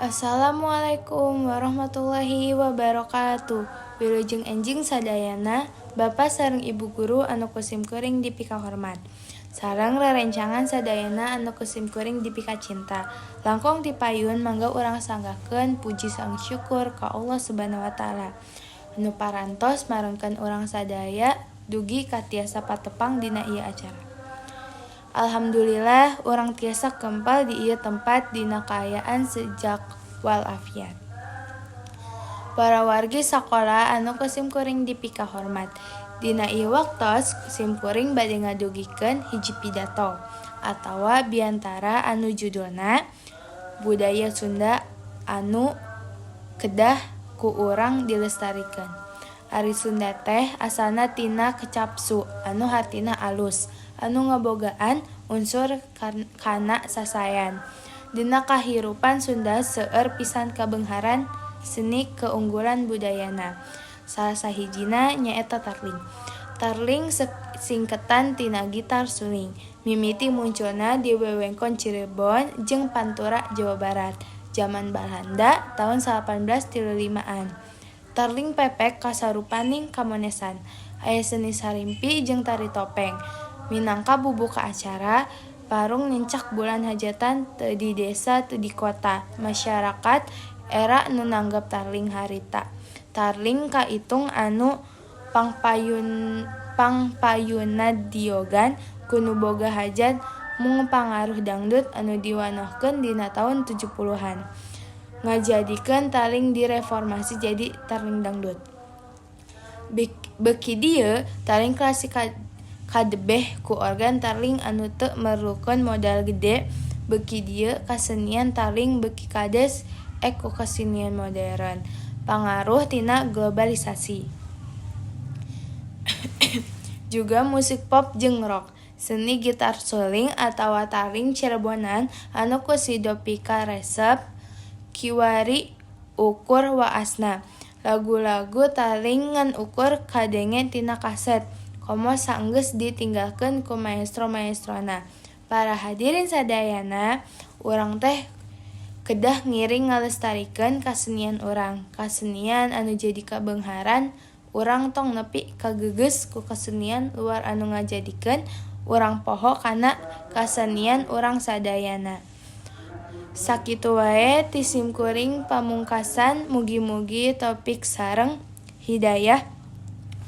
Assalamualaikum warahmatullahi wabarakatuh. Wilujeng enjing sadayana, Bapak sareng Ibu guru anu ku simkuring dipikahormat. Sareng rerencangan sadayana anu ku simkuring dipikacinta. Langkung ti payun, mangga urang sanggakeun puji sareng syukur ka Allah Subhanahu wa Ta'ala anu parantos marengkeun urang sadaya dugi ka tiasa patepang dina ieu acara. Alhamdulillah, urang tiasa kempal di ieu tempat dina kaayaan sehat walafiat. Para wargi sakola anu ku simkuring dipikahormat. Dina ieu waktos simkuring bade ngadugikeun hiji pidato atawa biantara anu judulna Budaya Sunda Anu Kedah Ku Urang Dilestarikeun. Ari Sunda teh asalna tina kecap su anu hartina alus, anu ngabogaan unsur kana sasaean. Dina kahirupan Sunda seueur pisan kabeungharan seni keunggulan budayana. Salah sahijina nyaeta tarling. Tarling singketan tina gitar suling. Mimiti munculna di wewengkon Cirebon jeung Pantura, Jawa Barat, jaman Balanda taun 1835-an. Tarling pepek kasarupaning kamonesan. Aya seni sarimpi jeung tari topeng. Minangka bubuka acara, parung nincak bulan hajatan teu di desa teu di kota. Masyarakat era nu nanggap tarling harita. Tarling kaitung anu pangpayunna diogan ku nu boga hajat mung pangaruh dangdut anu diwanohkeun dina taun 70-an ngajadikeun tarling direformasi jadi tarling dangdut. Beuki dieu tarling klasik kadebeh ku organ tarling anu teu merlukeun modal gede. Beuki dieu kasenian tarling beuki kades ek ku kasenian modern pangaruh tina globalisasi. Juga musik pop jeung rock. Seni gitar suling atawa tarling Cirebonan anu ku Sido pikaresep kiwari ukur waasna. Lagu-lagu tarling ngan ukur kadenge tina kaset, komo saenggeus ditinggalkeun ku maestro-maestrona. Para hadirin sadayana, urang teh kedah ngiring ngalestarikeun kasenian urang, kasenian anu jadi kabeungharan urang. Tong nepi kagegeus ku kasenian luar anu ngajadikeun urang poho kana kasenian urang sadayana. Sakitu wae ti simkuring pamungkasan, mugi-mugi taupik sareng hidayah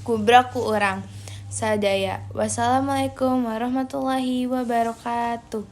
kubra ku urang sadaya. Wassalamualaikum warahmatullahi wabarakatuh.